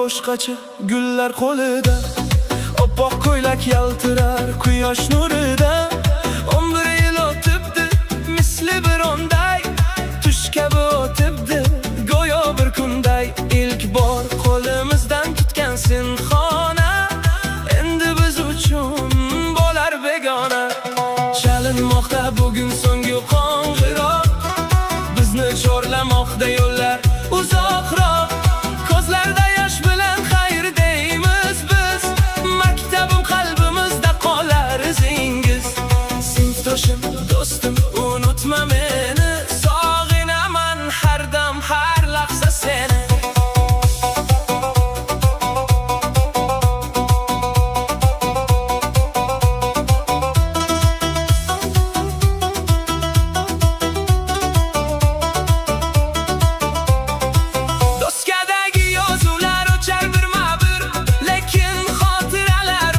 Boshqacha, gullar qo'lida. Oppoq ko'ylak yaltirar quyosh nurida. 11 yil o'tibdi misli bir onda.